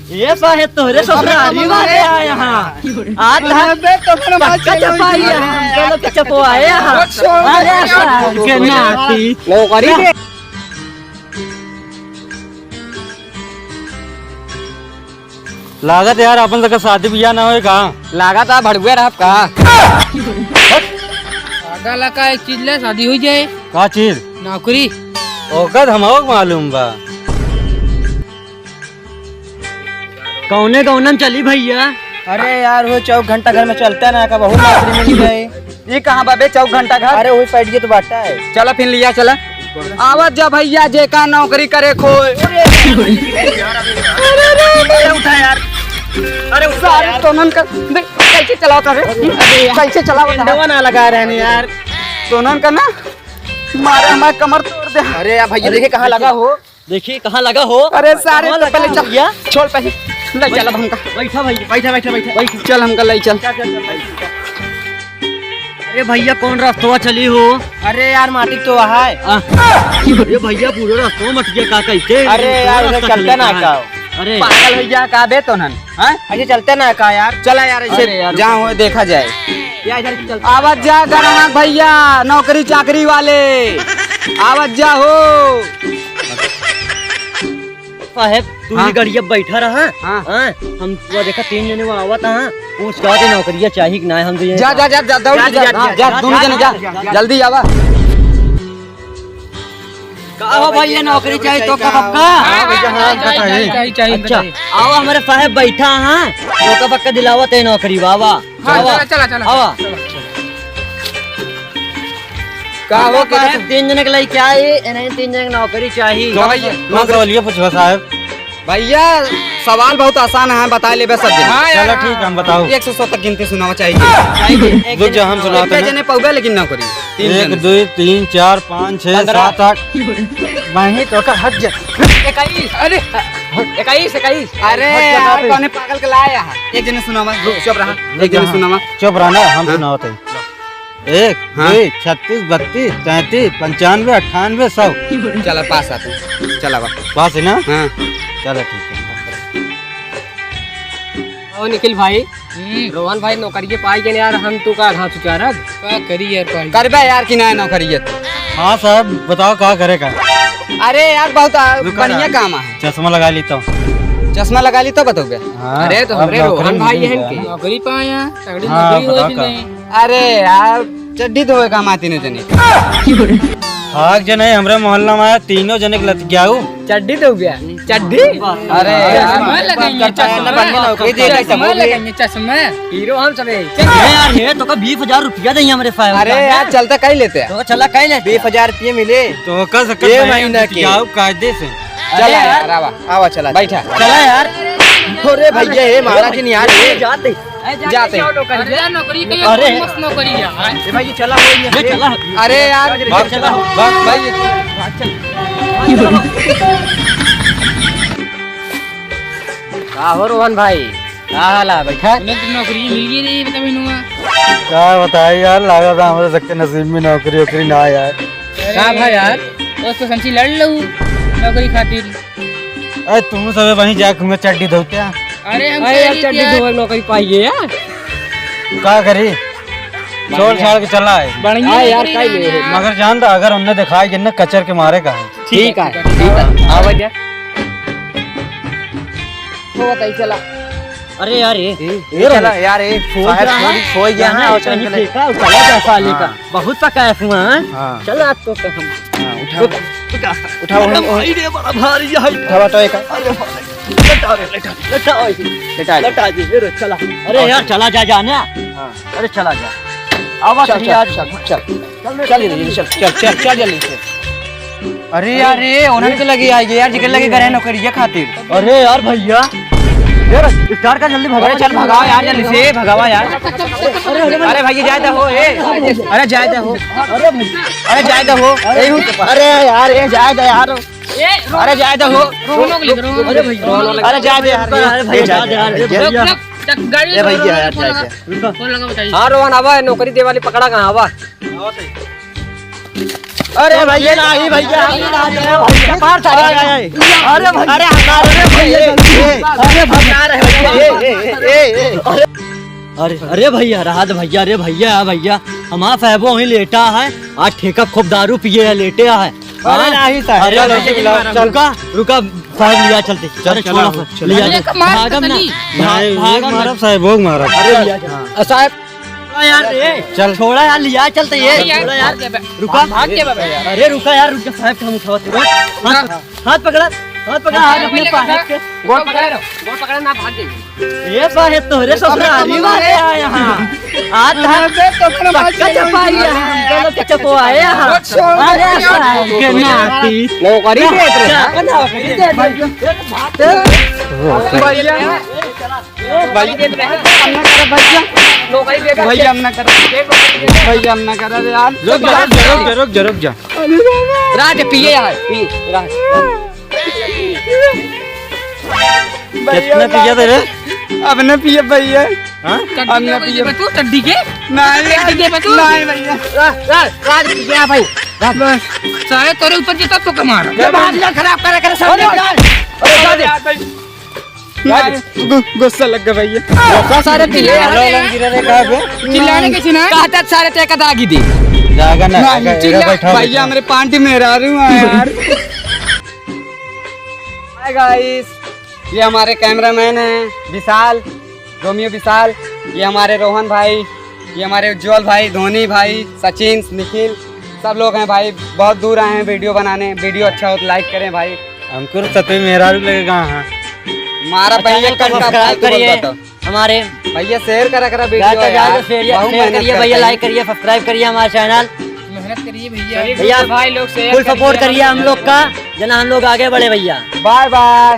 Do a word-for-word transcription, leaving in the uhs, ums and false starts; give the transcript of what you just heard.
ये साहेब तोहरे ससुरारी वाले आए हैं। आज अबे तो अपना चप्पा चपाई है, हम दोनों के चपवाए हैं। अरे सार के नाती। नौकरी दे। लागत यार अपन सबका शादी बियाह ना होए का? लागत आ भड़ुए रहब का? आधा लाख का एक चीज ले, शादी हो जाए। का चीज? नौकरी। ओकर हमहू के मालूम बा। कौने गौनन चली भैया? अरे यार, वो चौक घंटा घर में चलता ना का, बहुत नौकरी मिल गई। ये कहाँ बा बे चौक घंटा घर? अरे वही साइड ये तो बाटा है। चला फिर लिया चला। आवत जा भैया, जेका नौकरी करे खोए। अरे उठा यार। अरे उठा सारे यार। तोनन का बे, कैसे चलावता रे? कैसे चलावता? डंडवा ना लगा रहे हैं यार। तोनन का ना मारे हमारे कमर तोड़ दे। अरे यार भैया, देखिए कहाँ लगा हो। देखिए कहाँ लगा हो। अरे सारे, कहाँ तो लगा पहले हो चल, भैया? छोड़ पहले, ले चल अब हमका। बैठा भैया। बैठा, बैठा, बैठा। बैठ। चल हमका ले चल। चल, चल, चल, बैठ। अरे भैया, कौन रस्तवा चली हो? अरे यार, माटी तो वहाँ है। आ, अरे भैया, पूरा रस्तवा मट गया, का कहते? अरे पूरा यार, उधर रास्ता चलते चले ना का? का? अरे। पागल हो गया का बे तोनन? हाँ? ऐसे चलते ना का यार? चला यार, ऐसे अरे यार, जहाँ हो देखा जाए। या इधर चल। आवत जा ग्राहक भैया, नौकरी चाकरी वाले, आवत जा हो। साहेब, तू हाँ। ही गड़िया बैठा रहा। हाँ। हाँ, हम वो देखा तीन जने वो आवत हैं, पूछ के आते नौकरिया चाही कि ना, हम तो ये जा, जा, जा, जा, दौड़ के जा, जा, जा, जा, जा, दोनों जने जा, जा, जा, जल्दी आवा। का हो भैया, नौकरी चाही तो का पक्का? हाँ भैया, हाँ, हमका चाही। चाही, चाही, अच्छा, बताइए। आओ, हमारे साहेब बैठा हैं, तो का पक्का दिलावत है नौकरी, वाह, वाह। हाँ, आवा। चला, चला, चला, आवा। चला, चला। का हो, का साहेब, तीन जने के लइके आई, इन्हें तीन जने के नौकरी चाही। कौन सा, कौन सा वाली है, पूछो साहेब। भैया, सवाल बहुत आसान है, बता लेबे सब जने। हाँ यार, चलो ठीक है, हम बताओ। एक से सौ तक गिनती सुनावा चाहिए। रुक जा, हम सुनाते हैं। जने पौबे लेकिन नौकरी। तीन एक, जने। दो, तीन, चार, पाँच, छः, पन्द्रह। सात, आठ। वहीं तो का हट जा। इक्कीस। अरे। इक्कीस, इक्कीस। अरे हट जा, यार, हट जा। कौने पागल के लाया है? एक जने सुनावा, रुक, चुप रहा। एक जने हाँ। सुनावा। चुप रहा ना, हम हाँ। सुनावत है। एक, हाँ। दो, छत्तीस, बत्तीस, तैंतीस, पंचानवे, अट्ठानवे, सौ। चला, पास आते हैं। चला, वाह। पास है ना? हाँ। चला, ठीक है। ओ निखिल भाई, हम्म। रोहन भाई नौकरी के पाई गए यार, हम तू का घास उचारब? का करी यार, पाई करबे यार कि ना नौकरी है? हाँ साहब, बताओ का करे का? अरे यार, बहुत आ, रुका बढ़िया ना। काम है। चश्मा लगा ली तो। चश्मा लगा ली तो बतौबे। हाँ, अरे तो अब हमरे नौकरी रोहन भाई मिल है गया इनके। ना। नौकरी पाया, तगड़ी हाँ, नौकरी बताओ होती का। नहीं। अरे यार, चड्डी धोवे का माती ने जने। भाग जने, हमरे मोहल्ला में आया, तीनों जने के लत गया हूँ। चड्डी धो गया? चड्डी? अरे यार। चश्मा लगाएंगे, चश्मा। नौकरी दे दे, चश्मा सबको भी। लगाएंगे, चश्मा। हीरो हम सबे। ए यार, ये तो का बीस हजार रुपया देंगे हमरे साहब अरे का। यार, चलता कहीं लेते हैं। तो चला कहीं लेते हैं। बीस हजार रुपये मिले। तो का सब ये महीना के। जाओ कायदे से। चला अरे यार, यार। आवा, आवा, चला। बैठा। चला यार। अरे भैया, हे महाराज जी, यार, ये जाते। जाते। अरे यार, नौकरी के अरे। मस्त नौकरी है। ए भाई, ये चला हो, ये ये चला। अरे यार। भाग, चला, भाग, भाई। का हो रोहन भाई, का हाल है? बैठा। उन्हें तो नौकरी मिल गई रे, बता मैनू। का बताई यार, लगा था हमरे सबके नसीब में नौकरी वोकरी ना यार। का भाई यार, दोस्त संची लड़ लऊ नौकरी खातिर। अरे तुम सब वहीं जाके घूमे चड्डी धोते हैं। अरे हम अरे यार, कह रही थी चड्डी यार। धोवे नौकरी पाइए यार। का करी? छोड़ छाड़ के चला है। बढ़िया हाँ यार, नौकरी काई ना ले? यार। मगर जानता, अगर उनने दिखाई कि ना कचर के मारे का है। ठीक है, ठीक है। आवा जा। तो बताई चला। अरे यार, ये, ए, ये चला यार, ये सोच साहब रहा थोड़ी है। सोई गया है, जाना और है, कहीं चले। फेंका, उतारा जा साले का। हाँ। बहुत पकाया हुआ है। हाँ। चल आज तो, तो हम हाँ, उठा। रुक, रुक, रुक। उठा, अरे उठा, भाई रे, बड़ा भारी है। उठा, उठा, एक। अरे भाई, लटा रे, लटा, लटा, लटा। लटा दे, ये रे, चला। अरे और यार, चला। चला जा, जाना। हाँ। अरे चला जा। आवा चल, कहीं चल, आज। चल, चल। चल, चल, चल, चल, चल, चल, चल, जल्दी से। अरे यार, रे, उन्हन के लगे आइए यार, जेकर लगे करे नौकरिया खातिर। अरे यार भैया। यार, start कर जल्दी भगाओ। अरे चल भगाओ यार, जल्दी से भगावा यार। अरे, अरे, अरे भैया, जाए दे हो, ए। अरे जाए दे हो। अरे भैया। अरे जाए दे हो। ए, अरे यार, ए, जाए दे यार। ए, अरे जाए दे हो। रोहन के लेके, रोहन के लेके। अरे भैया। अरे जाए दे यार। अरे भैया, ए, जाए जाए दे दे यार। यार। रुक, रुक, गाड़ी ए भैया, रोहन यार, फोन जाए लगा। दे। फोन लगा, बताइए। हाँ रोहन, आवा, नौकरी दे वाली पकड़ा कहाँ आवा? अरे भैया, नहीं भैया, अरे भैया, अरे भैया, अरे भैया, अरे भैया, अरे भैया, अरे, अरे भैया, रहा दे भैया, अरे भैया, भैया, हमारा साहेबो वहीं लेटा है, आज ठेका खूब दारू पिए है, लेटे है। अरे हाँ? नहीं साहब, अरे चलो, भैया, चलो, चलो। रुका, रुका, साहब लिया चलते। चल, अरे चलो, छोड़ा, चलो। लिया अरे चलते। एक मार भागम ना। नहीं। भा-, नहीं, भागम ना। मारब साहब, वो मारब। अरे लिया चलते। हाँ। साहब, छोड़ा यार, ए, चल। छोड़ा यार, लिया चलते ये। नहीं यार, छोड़ा यार। भाग के बे-, रुका। भाग के बे-, अरे रुका यार, रुका, साहब, हम उठावत हैं। हाथ, हाथ पकड़ा, हाथ पकड़ा, हाथ अपने पहले पास पकड़ा। के। गोड़ पकड़ा, गोड़ पकड़ा ना, भाग जाइए। ये साहब, तोहरे ससुरारी वाले आए यहाँ। आज हम अरे, तो अपना पक्का भाग चपाई जाइए। है, हम लोग के चपवाए हैं। छोड़ अरे दे। साहब, के नाती। नौकरी दे दे। क्या नौकरी दे दे? भैया, भैया, हम ना करब भैया। नौकरी दे दे। भैया, हम ना करब। भैया, हम ना करब यार। रुक जा, रुक जा, रुक जा, रुक जा, रुक जा। राज पिए यार, पी, राज। कितना पिया था रे? अब ना पिए भैया। हाँ? अब ना पिए। तू चड्डी के? नहीं, चड्डी के बे तू? नहीं भैया। रा-, रा-, राज पिया भाई। राज। बस। सारे तोरे ऊपर जितना तो कमा रहा। ये बात ना खराब करे, करे सब अरे लोग। यार। अरे यार भाई। यार, गु-, गुस्सा लग गया भैया। गुस्सा सारे चिल्ला रहे हैं। गिरा रे, कहाँ पे? चिल्लाने के सुना? कहा था सारे ते का दागी दी। जागा ना, नहीं, जागा, चिल्ला। एरा बैठा, भैया, बैठा। हमरे पार्टी में रह रही हूँ यार। हाय गाइस, ये हमारे कैमरामैन हैं विशाल, रोमियो विशाल, ये हमारे रोहन भाई, ये हमारे उज्जवल भाई, धोनी भाई, सचिन, निखिल, सब लोग हैं भाई। बहुत दूर आए हैं वीडियो बनाने। वीडियो अच्छा हो तो लाइक करें भाई। हमको सतवे मेहरारू लगेगा, हाँ। हमारा अच्छा, भैया तो कल का सब्सक्राइब फालतू बोल करिए। बताओ। हमारे भैया शेयर करा करा वीडियो ज्यादा से ज्यादा यार। शेयर, बहुत शेयर मेहनत करिए करते भैया, हैं। लाइक करिए, सब्सक्राइब करिए हमारा चैनल। मेहनत करिए भैया। भैया, भाई लोग शेयर फुल सपोर्ट करिए हम लोग का, जना हम लोग आगे बढ़े भैया। Bye bye.